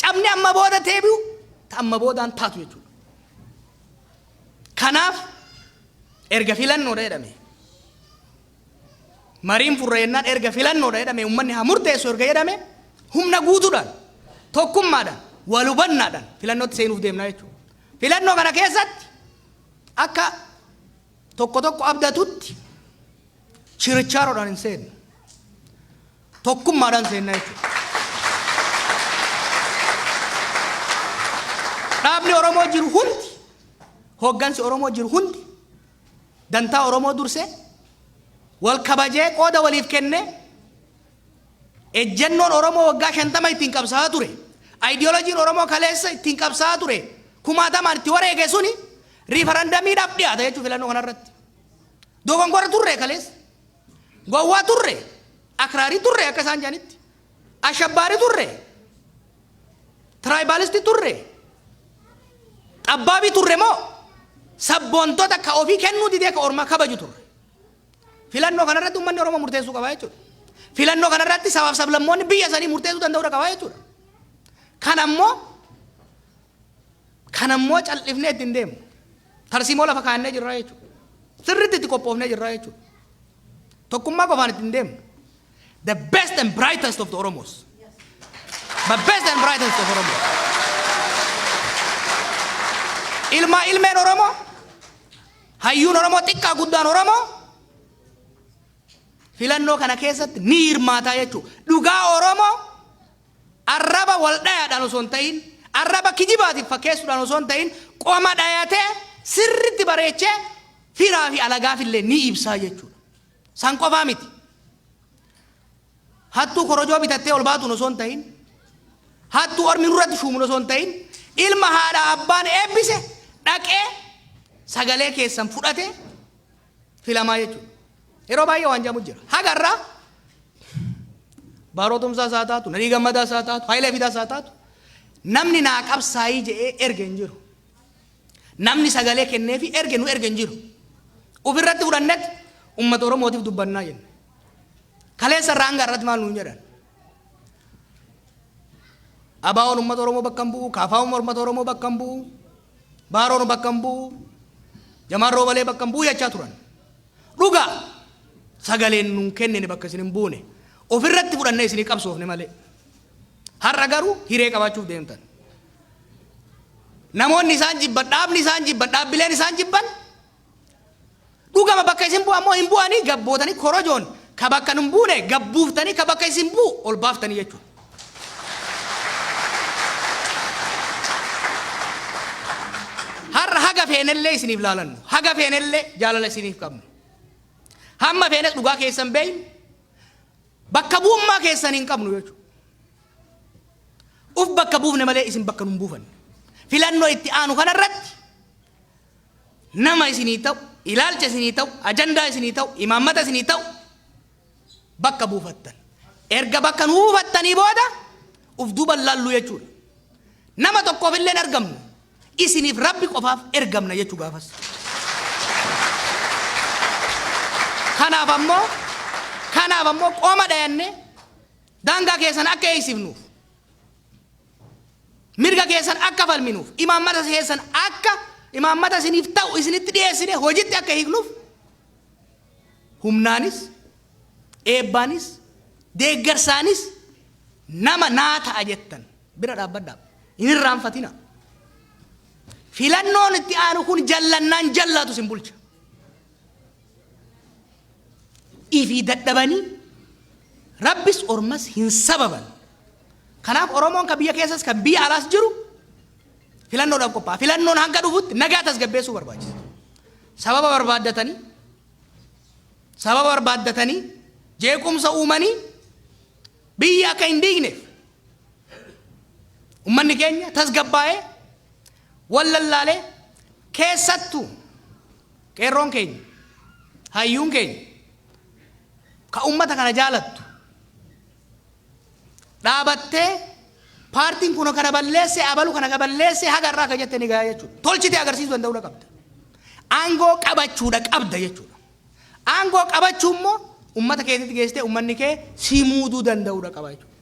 Cabni amma booda deebi'u ta amma boodaan taatu jechuudha. Kanaaf erga filannoodha jedhame, mariin furra jennaan, erga filannoodha jedhame, uummanni haa murteessu erga jedhame, humna guutuudhaan, tokkummaadhaan, wal hubannaadhaan filannootti seenuuf deemna jechuudha. Filannoo kana keessatti akka tokko tokko abdatutti chirichaaroodhaan hin seennu. Tokkummaadhaan seenna jechuudha. Dhaabni Oromoo jiru hundi, hooggansi Oromoo jiru hundi dantaa Oromoo dursee, wal kabajee, qooda waliif kennee, ejjennoon Oromoo waggaa 50 ittiin qabsaa'aa ture, ayidiyoolojiin Oromoo kaleessa ittiin qabsaa'aa ture, kumaatamaan itti wareege suni riifarandamiidhaaf dhiyaata jechuudha filannoo kanarratti. Dogongora turre kaleessa. Gowwaa turre, akraarii turre akka isaan jedhanitti, ashabbaarii turre, tiraayibaalistii turre, xabbaabii turre moo sabboontota ka ofii kennuu didee ka ormaa kabaju turre? Filannoo kanarratti uummanni Oromoo murteessuu qaba jechuudha. Filannoo kanarratti sabaaf sablammoonni biyya sanii murteessuu danda'uu qaba jechuudha. Kanammoo cal'ifnee ittiin deemnu. Tarsiimoo lafa kaa'annee jirra jechuudha. Sirriitti itti qophoofnee jirra jechuudha. Tokkummaa qofaan ittiin deemnu. The best and brightest of the Oromos. The best and brightest of Oromos. Ilmaa ilmeen Oromoo, hayyuun Oromoo, xiqqaa guddaan Oromoo filannoo kana keessatti ni hirmaataa jechuudha. Dhugaa Oromoo arraba wal dhayaadhaan osoo hin ta'in, arraba kijibaatiif fakkeessuudhaan osoo hin ta'in, qoma dhayatee sirriitti bareechee firaa fi alagaafillee ni ibsaa jechuudha. San qofaa miti. Hattuu korojoo bitattee ol baatuun osoo hin ta'in, hattuu ormi nurratti shuumuun osoo hin ta'in, ilma haadha abbaan eebbise dhaqee sagalee keessan fudhate filamaa jechuudha. Yeroo baay'ee waan jedhamu jira. Haga irraa Baaroo Tumsaas haa taatu, Nadhii Gammadaas haa taatu, Hayilee Fidaas haa taatu, namni naa qabsaayii jedhee erge hin jiru. Namni sagalee kenneefi erge nu erge hin jiru. Ofirratti fudhannet uummata Oromootiif dubbannaa jenne. Kaleessa irraa hanga irratti maal nuun jedhan? ABO'n uummata Oromoo bakka hin bu'u, KFO'n uummata Oromoo bakka hin bu'u, Baaroon bakka hin bu'u, Jamaal Roobalee bakka hin bu'u jechaa turan. Dhugaa, sagaleen nuun kennine bakka isin hin buune. Ofirratti fudhannee isinii qabsoofne malee. Har'a garuu hiree qabaachuuf deemtan. Namoonni isaan jibban, dhaabni isaan jibban, dhaabbileen isaan jibban dhugama bakka isin bu'an moo hin bu'anii gabbootanii korojoon ka bakka hin buune gabbuuftanii ka bakka isin bu'u ol baaftanii jechuudha. Har'a haga feenellee isiniif laalannu, haga feenellee jaalala isiniif qabnu. Hamma feenes dhugaa keessan beeynu, bakka bu'ummaa keessan hin qabnu jechuudha. Uf bakka buufne malee isin bakka nun buufanne. Filannoo itti aanu kanarratti nama isinii ta'u, ilaalcha isinii ta'u, ajandaa isinii ta'u, imaammata isinii ta'u bakka buufattan. Erga bakka nu buufattanii booda uf duuban laallu jechuudha. Nama tokkoof illee hin argamnu. Isiniif Rabbi qofaaf ergamna jechuu gaafas. Kanaaf ammoo qoma dhayannee daangaa keessan akka eegsifnuuf, mirga keessan akka falminuuf, imaammata keessan akka imaammata isiniif ta'u isinitti dhiyeessine hojitti akka hiiknuuf, humnaanis, eebbaanis, deeggarsaanis nama naa ta'a jettan bira dhaabbadhaa. Hin irraanfatina. Filannoon itti aanu kun jallannaan jallaatu isin bulcha. Ifii dadhabanii Rabbis ormas hin sababan. Kanaaf Oromoon kan biyya keessas kan biyya alaas jiru filannoodhaaf qophaa'a. Filannoon hanga dhufutti nagaa tasgabbeessuu barbaachisa. Sababa barbaaddatanii jeequmsa uumanii biyya akka hin diigneef ummanni keenya tasgabbaa'ee wal lallaalee, keessattuu qeerroon keenya, hayyuun keenya ka ummata kana jaalattu dhaabattee, paartiin kun kana balleesse, abalu kana balleesse, haga irraa akka jette ni gahaa jechuudha. Tolchitee agarsiisuu danda'uudha qabda. Aangoo qabachuudha qabda jechuudha. Aangoo qabachuu immoo Ummata keetitti geessitee ummanni kee si muuduu danda'uudha qaba jechuudha.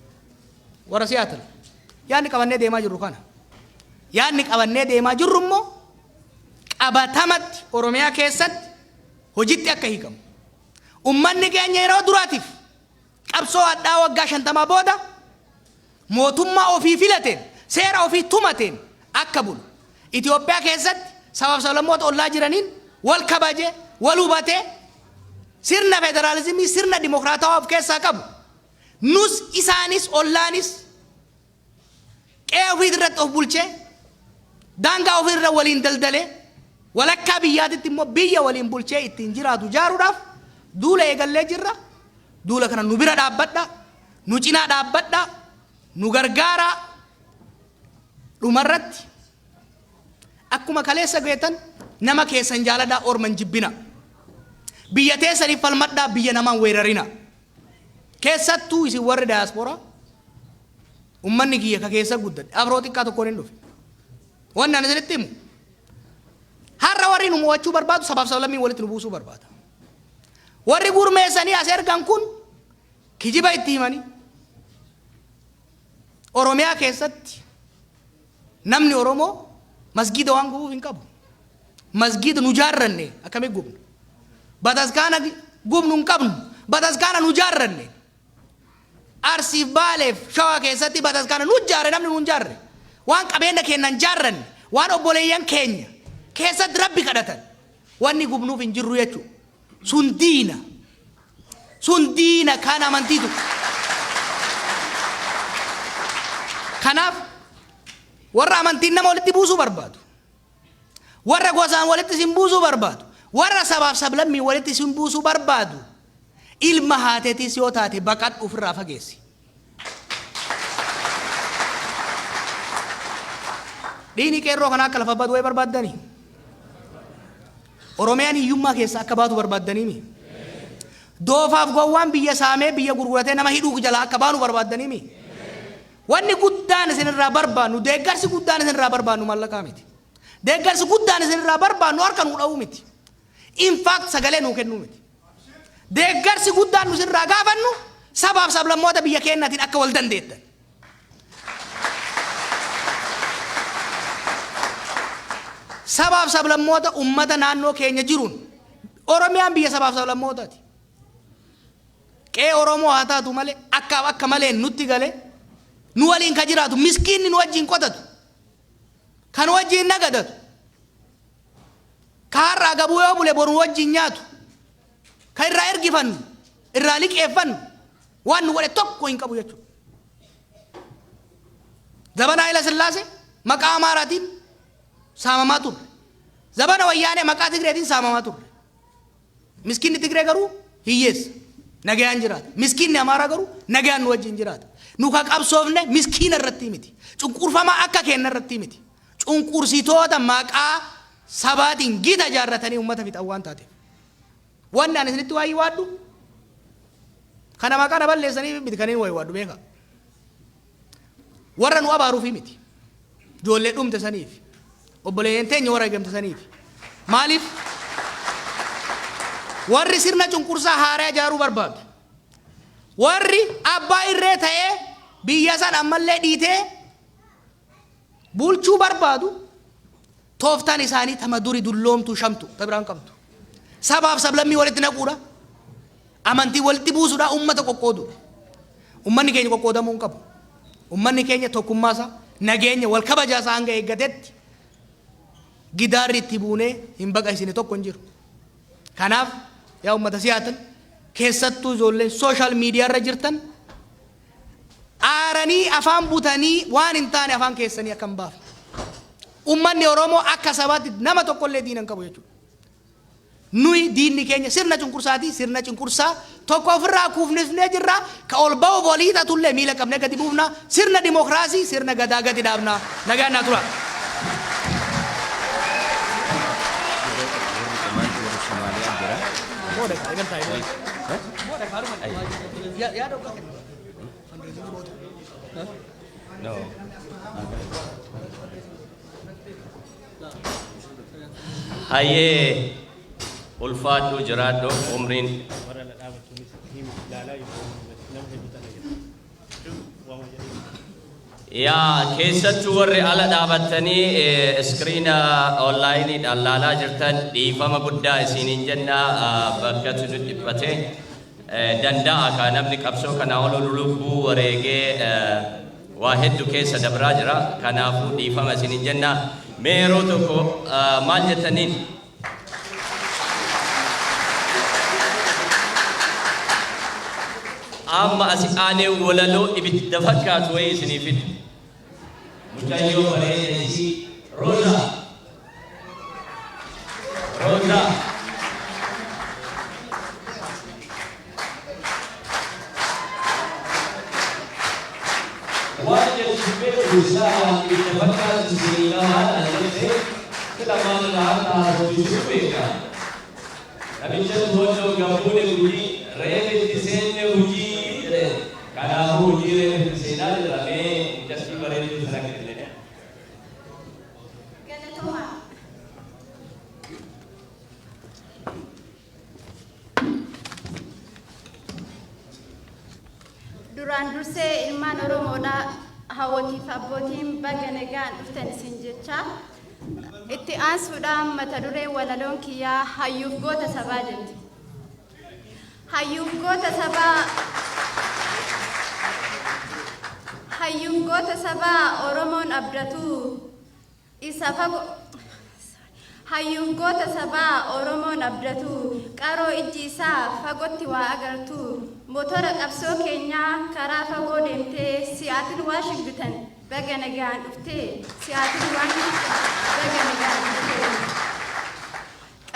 Warra Siyaatil, yaadni qabannee deemaa jirru kana. Yaadni qabannee deemaa jirru immoo qabatamatti Oromiyaa keessatti hojitti akka hiikamu. Ummanni keenya yeroo duraatiif qabsoo hadhaa waggaa 50 booda mootummaa ofii filateen, seera ofii tumateen akka bulu. Itoophiyaa keessatti sabaaf sablammoota ollaa jiraniin wal kabajee, wal hubatee, sirna federaalizimii, sirna dimokiraatawaa of keessaa qabu, nus isaanis ollaanis qe'ee ofii irratti of bulchee, daangaa ofii irra waliin daldalee, walakkaa biyyaatitti immoo biyya waliin bulchee ittiin jiraatu ijaaruudhaaf duula eegallee jirra. Duula kana nu bira dhaabbadha, nu cinaa dhaabbadha, nu gargaaraa. Dhumarratti, akkuma kaleessa geetan, nama keessan jaaladhaa, orma hin jibbina. Biyya teessaniif falmadhaa, biyya namaan weerarina. Keessattuu isin warri daayaspooraa, ummanni kiyya ka keessa guddadhe afroo xiqqaa tokkoon hin dhufe. Wanni ani isinitti himu, har'a warri nu mo'achuu barbaadu sabaaf sablammiin walitti nu buusuu barbaada. Warri gurmeessanii as ergan kun kijiba itti himanii, Oromiyaa keessatti namni Oromoo masgiida waan gubuuf hin qabu. Masgiida nu jaarranne akkamitti gubna? Bataskaana gubnu hin qabnu. Bataskaana nu jaarranne. Arsiif, Baaleef Shawaa keessatti bataskaana nu jaarre, namni nu hin jaarre. Waan qabeenya keenya hin jaarranne, waan obboleeyyan keenya keessatti Rabbi kadhatan wanni gubnuuf hin jirru jechuudha. Sun diina. Sun diina kaan amantiitu. Kanaaf warra amantiin nama walitti buusuu barbaadu, warra gosaan walitti isin buusuu barbaadu, warra sabaaf sablammii walitti isin buusuu barbaadu, ilma haateetiis yoo taate baqadhu, ofirraa fageessi. Dhiini qeerroo kana akka lafa badu wayi barbaaddanii? Oromiyaan hiyyummaa keessaa akka baatu barbaaddaniimi? Doofaaf gowwaan biyya saamee biyya gurguratee nama hidhuu jalaa akka baanu barbaaddaniimi? Wanni guddaan isinirraa barbaannu, deeggarsi guddaan isinirraa barbaannu maallaqaa miti. Deeggarsi guddaan isinirraa barbaannu harka nuu dha'uu miti. In fact, sagalee nuu kennuu miti. Deeggarsi guddaan nu isinirraa gaafannu sabaaf sablammoota biyya keenyaatiin akka wal dandeettan. Sabaaf sablammoota ummata naannoo keenya jiruun, Oromiyaan biyya sabaaf sablammootaati. Qe'ee Oromoo haa taatu malee, akka akka malee nutti galee nu waliin ka jiraatu, miskiinni nu wajjin qotatu, kan wajjin nagadatu, ka har'aa gabuu yoo bule boru wajjin nyaatu, ka irraa ergifannu, irraa liqeeffannu, waan nu godhe tokko hin qabu jechuudha. Zabana Hayila Sillaasee maqaa Amaaraatiin saamamaa turre. Zabana Wayyaanee maqaa Tigreetiin saamamaa turre. Miskiinni Tigree garuu hiyyeessa. Nagayaan jiraata. Miskiinni Amaaraa garuu nagayaan nu wajjin jiraata. Nu ka qabsoofne miskiina irratti miti. Cunqurfamaa akka keenya irratti miti. Cunqursitoota maqaa sabaatiin gita ijaarratanii uummata fixan waan taateef. Wanni ani isinitti waayii waadhu kana maqaa na balleessanii miti kan inni waayii waadhu, beekaa. Warra nu abaaruufi miti. Ijoollee dhumte saniif. Obboleeyyan teenya warra eegamte saniif. Maaliif? Warri sirna cunqursaa haaraa ijaaruu barbaadu, warri abbaa irree ta'ee biyya san ammallee dhiitee bulchuu barbaadu, tooftaan isaanii tama duri dulloomtuu shamtu, ta biraan qabdu. Sabaaf sablammii walitti naquudha. Amantii walitti buusuudha, uummata qoqqooduudha. Uummanni keenya qoqqoodamuu hin qabu. Uummanni keenya tokkummaasaa, nageenya, wal kabajaasaa hanga eeggatetti gidaarri itti buunee hin baqaysine tokko hin jiru. Kanaaf yaa uummata Siyaatil, keessattuu ijoolleen social media irra jirtan, aaranii afaan butanii waan hin taane afaan keessanii akka hin baafne. Uummanni Oromoo akka sabaatti nama tokkollee diina hin qabu jechuudha. Nuyi diinni keenya sirna cunqursaati. Sirna cunqursaa tokko ofirraa kuufnifnee jirra. Ka ol ba'uuf ol hiixatullee miila qabnee gadi buufna. Sirna dimokiraasii, sirna gadaa gadi dhaabna. Nagaan naa tura. Warri Somaal, warri Somaaliyaa jira. No. Hayyee. Ulfaadhu, jiraadhu umriin. Warra ala dhaabachuunis himi ilaalaa jiru, nama hedduutu ala jira. Waama jedhee. Yaa, keessattuu warri ala dhaabattanii iskiriina onlaayiniidhaan laalaa jirtan, dhiifama guddaa isiniin jenna. Bakkatu nu dhiphate danda'a kaa. Namni qabsoo kana ol lubbuu wareegee waa hedduu keessa dabraa jira. Kanaafuu dhiifama isiniin jenna. Mee yeroo tokko maal jettaniin? Amma asi aanee walaloo ibidda fakkaatu wayii isinii fidu. Mucayyoo bareeda isii Roza. Roza. Waan jettu beeku isaa, waan ibidda fakkaatu isinii lamaan ana jette sila maal irraa akka haasofsiisuu beeka. Namicha to'annoo gammuune hojii reefitti seenne hojii jedhe. Kanaafuu hojii reefitti seenaa jira. Mee mucattii bareedduu sana kenne. Galatoomaa. Duraan dursee ilmaan Oromoodhaa, hawwatiif abbootiin, baga nagaan dhuftan isin jecha. Itti aansuudhaan mata duree walaloon kiyyaa "Hayyuuf Goota Sabaa" jetti. Hayyuuf goota sabaa, hayyuuf goota sabaa Oromoon abdatu isa fagoo. Hayyuuf goota sabaa Oromoon abdatu, qaroo ijji isaa fagootti waa agartu, motora qabsoo keenyaa karaa fagoo deemtee Siyaatil Waashingtan baga nagaan dhuftee, Siyaatil Waashingtan baga nagaan dhuftee.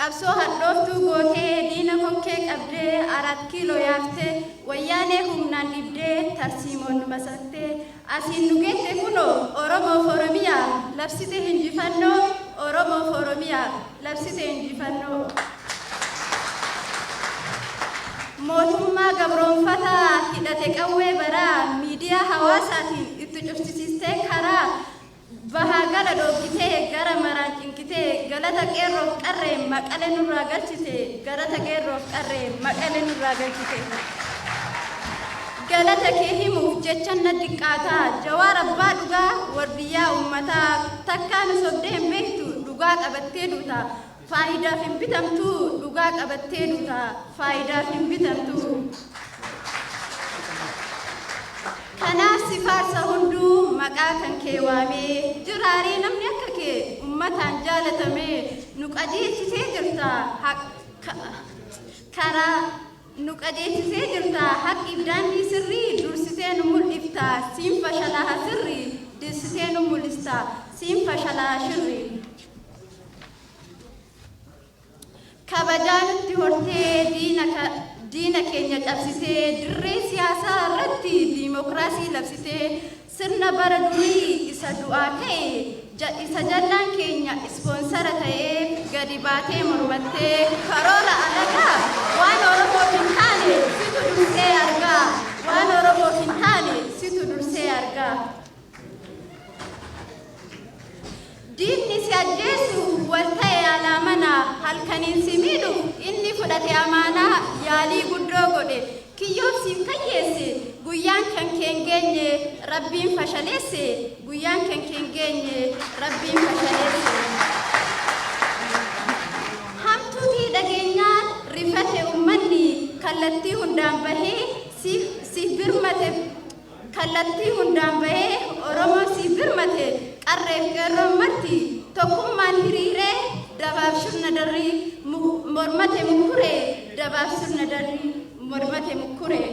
Qabsoo hadhooftuu gootee, diina kokkee qabdee, Araat Kiiloo yaaftee, Wayyaanee humnaan dhibdee, tarsiimoon nu masaktee asiin nu geette. Kunoo Oromoof Oromiyaa labsite injifannoo, Oromoof Oromiyaa labsite injifannoo. Mootummaa gabroonfataa hidhate qawwee baraa miidiyaa hawaasaatiin itti cufsisiistee, karaa bahaa gala dhoogitee, gara maraan cinqitee, galata qeerroof qarree Maqale nurraa galchite, galata qeerroof qarree Maqale nurraa galchite. Galata kee himuuf jecha na xiqqaataa. Jawaar abbaa dhugaa, wardiyyaa uummataa, takkaa nu sobdee hin beektu, dhugaa qabattee duuta, faayidaaf hin bitamtu, dhugaa qabattee duuta, faayidaaf hin bitamtu. Kanaaf si faarsa hunduu maqaa kan kee waamee. Jiraaree namni akka kee ummataan jaalatamee? Nu qajeelchisee jirta karaa, nu qajeelchisee jirta. Haqiif daandii sirrii dursitee nu mul'ifta, siin fashalaa sirrii dursitee nu mul'ista, siin fashalaa shirrii. Kabajaa nutti hortee, diina keenya cabsitee, dirree siyaasaa irratti diimokiraasii labsitee, sirna bara durii isa du'aa ka'e, isa jallaan keenya ispoonsara ta'ee gadi baatee mormattee, karoora alagaa waan Oromoof hin taane situ dursee argaa, waan Oromoof hin taane situ dursee argaa. Diinni si ajjeesu wal ta'e alaa mana, halkaniin si miidhu inni fudhate amaanaa, yaalii guddoo godhe, kiyyoof siif kayyeesse. Guyyaan kan keen geenye Rabbiin fashaleesse, guyyaan kan keen geenye Rabbiin fashaleesse. Hamtuutii dhageenyaan rifate ummanni, kallattii hundaan bahee siif birmate, kallattii hundaan bahee Oromoon siif birmate. Qarreef qeerroon marti tokkummaan hiriiree dabaaf sirna darrii mormate mukkuree, dabaaf sirna darrii mormate mukkuree.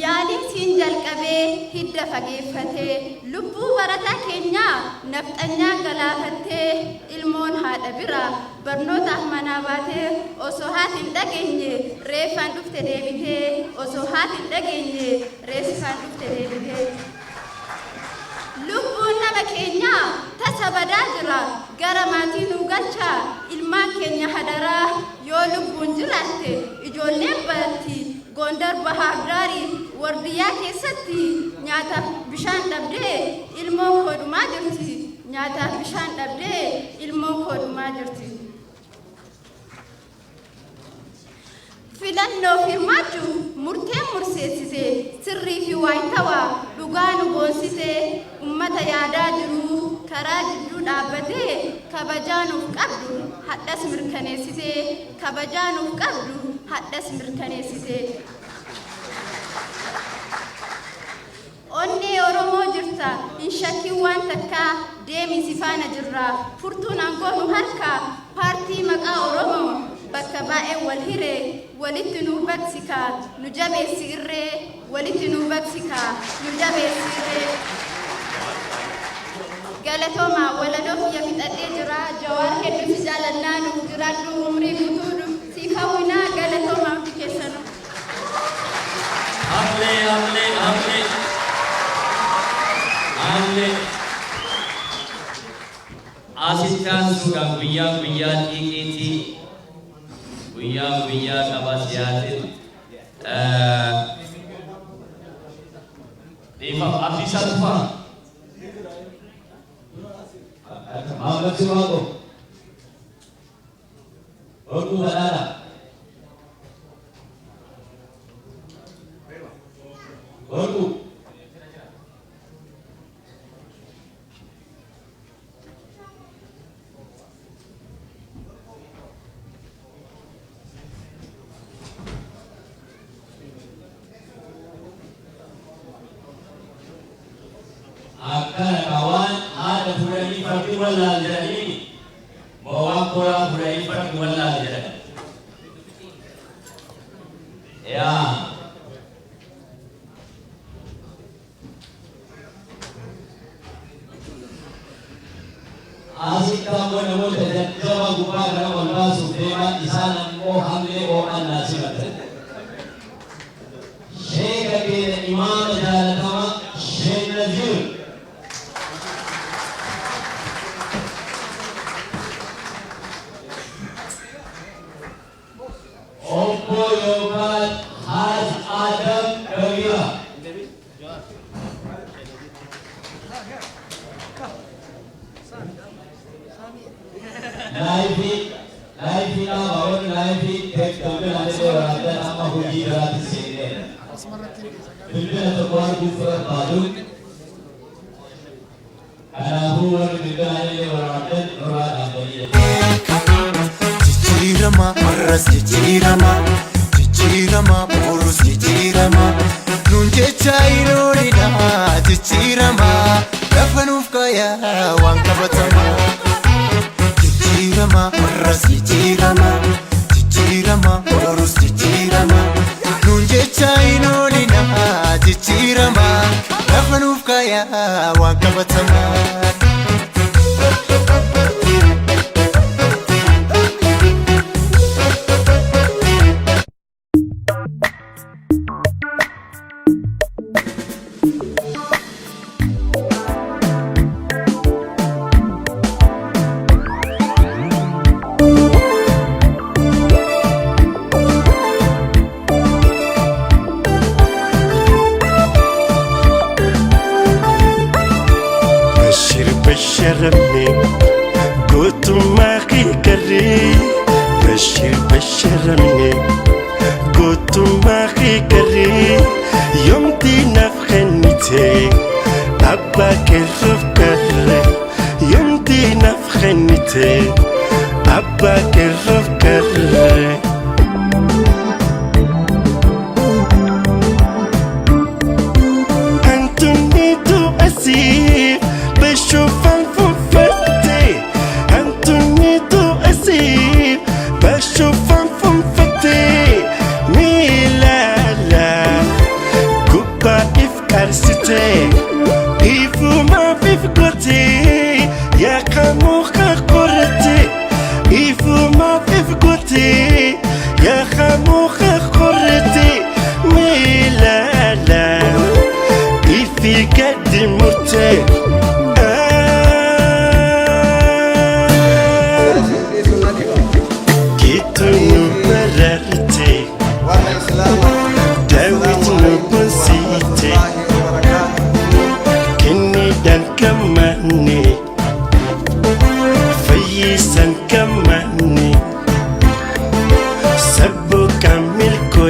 Yaaliin siin jalqabee hidda fageeffatee, lubbuu barataa keenyaa nafxanyaa galaafattee, ilmoon haadha bira barnootaaf manaa baatee osoo haati hin dhageenye reeffaan dhufte deebitee, osoo haati hin dhageenye reeffaan dhufte deebitee. Lubbuun nama keenyaa tasa badaa jira, gara maatii nuu galchaa ilmaan keenya hadaraa. Yoo lubbuun jiraatte ijoolleen baratti. Gondar, Bahaar Daarii, Wardiyyaa keessatti nyaataaf bishaan dhabdee ilmoon koodhumaa jirti. Nyaataaf bishaan dhabdee ilmoon koo dhumaa jirti. Filannoof hirmaachuuf murteen murseessise sirrii fi waayitawaa dhugaa nu boonsise ummata yaadaa jiru karaa jidduu dhaabbatee kabajaa nuuf qabdu hadhas mirkaneessise kabajaa nuuf qabdu hadhas mirkaneessise. Onnee Oromoo jirta hin shakkin waan takkaa deemi si faana jirra furtuun aangoo nu harka paartii maqaa Oromoo bakka baay'ee wal hire walitti nu baqsika nu jabeessi irree walitti nu baqsika nu jabeessi irree. Galatooma walaloo kiyya fixadhee jira. Jawaar, hedduu si jaalannaa, nuuf jiraadhu, umrii guutuu siif hawwinaa. Galatooma hundi keessanuu. Hamlee, hamlee, hamlee. Hamlee. Asitti aansuudhaan guyyaa guyyaa xiiqiitii guyyaa guyyaa qaba siyaasin. Dhiifama, Abdiisaa Tufaa. Maamilatti Waaqoo. Oduu badhaadha. Oduu. Akkana ka waan haadha fuudhanii fardi wallaal jedhanii moo waan koraa fuudhanii fardi wallaal jedhan. Yaa. Asitti ammoo namoota jajjaba gubbaa kana ol baasuuf deeman, isaan ammoo hamlee ho'aan naa simatan. Sheeka keenya imaama jaalatama Sheek Naziir. Obbo yookaan Haaj Adam Gabiira. Live live dhaaba, warri live bilbila illee waraabdan amma hojii biraatti seenneera. Bilbila tokko arguuf barbaadu. Kanaafuu warri bilbila illee waraabdan nurraa dhaabanii. Jijjiirama har'as, jijjiirama, jijjiirama borus, jijjiirama nuun jecha iloolidha, jijjiirama lafa nuuf kaayaa waan qabatama. Jijjiirama har'as, jijjiirama, jijjiirama borus, jijjiirama nuun jecha iloolidha, jijjiirama lafa nuuf kaayaa waan qabatama. Bashir basharamne gootummaa kee, Bashir basharamne gootummaa kee, yoomti naaf kennite abbaa keerroof karre, yoomti naaf kennite abbaa keerroof karre. Antonito asif بشوف ففتي، Antonito asif بشوف ففتي ميلالا كوبا افكارستي إفو ما في فكرتي يا قاموخ قرتي إفو.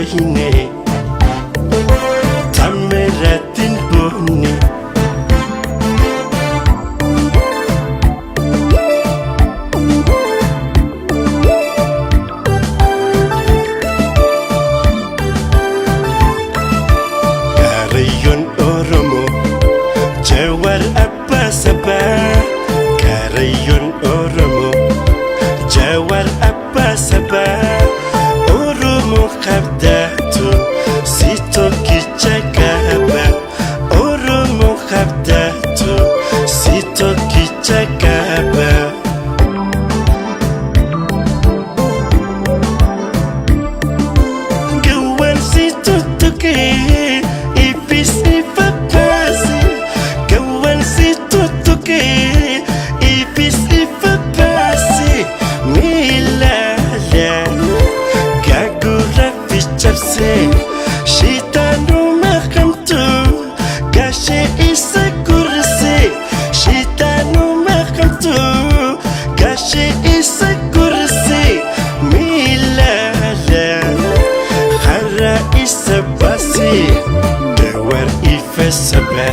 booyine tammeerrattiin boonne. Karayyoon Oromoo Jawar Abbaa Sabaa. Karayyoon Oromoo Jawar Abbaa Sabaa. Oromoo qabdaatu si tokkicha qaba. Oromoo qabdaatu si tokkicha qaba. Gawaan si tuttuqee ifis ifa baase. Gawaan si tuttuqee ifis ifa baase. Miilaala gaagura fi cabse. Shitaanuma hamtu gashee isa gurise. Shitaanuma hamtu gashee isa gurise. Miilaala. Har'a isa baasee Jawar ifa saba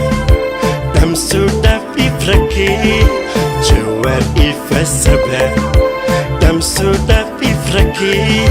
dhamsuudhaaf ifrakkee. Jawar ifa saba dhamsuudhaaf ifrakkee.